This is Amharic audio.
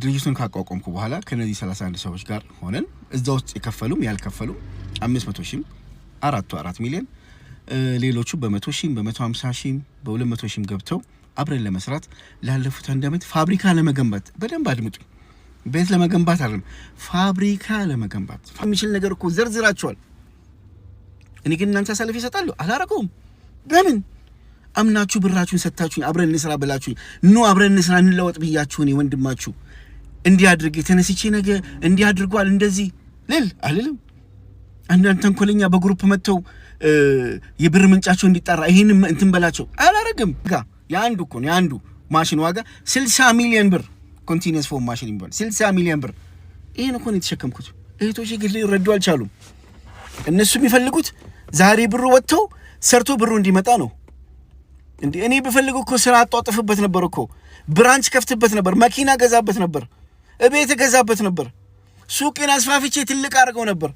ድርጅቱን ካቋቋምኩ በኋላ ከነዚህ 31 ሰዎች ጋር ሆነን እዛ ውስጥ የከፈሉም ያልከፈሉም 500 ሺህም አራቱ 4 ሚሊዮን፣ ሌሎቹ በ100 ሺህም በ150 ሺህም በ200 ሺህም ገብተው አብረን ለመስራት ላለፉት አንድ ዓመት ፋብሪካ ለመገንባት፣ በደንብ አድምጡ። ቤት ለመገንባት አይደለም፣ ፋብሪካ ለመገንባት የሚችል ነገር እኮ ዘርዝራቸዋል። እኔ ግን እናንተ አሳልፌ እሰጣለሁ? አላረገውም። ለምን? አምናችሁ ብራችሁን ሰጥታችሁኝ አብረን እንስራ ብላችሁኝ፣ ኑ አብረን እንስራ እንለወጥ ብያችሁ እኔ ወንድማችሁ እንዲህ አድርጌ ተነስቼ ነገ እንዲህ አድርጓል እንደዚህ ልል አልልም። አንዳንድ ተንኮለኛ በ group መጥተው የብር ምንጫቸው እንዲጣራ ይሄን እንትን በላቸው አላረግም። ጋ የአንዱ እኮ ነው፣ የአንዱ ማሽን ዋጋ 60 ሚሊዮን ብር፣ continuous foam machine የሚባል 60 ሚሊዮን ብር። ይሄን እኮ ነው የተሸከምኩት። እህቶቼ ግን ሊረዱ አልቻሉም። እነሱ የሚፈልጉት ዛሬ ብሩ ወጥተው ሰርቶ ብሩ እንዲመጣ ነው። እንዴ፣ እኔ ብፈልግ እኮ ስራ አጧጥፍበት ነበር እኮ፣ branch ከፍትበት ነበር፣ መኪና ገዛበት ነበር፣ እቤት ገዛበት ነበር፣ ሱቄን አስፋፍቼ ትልቅ አድርገው ነበር።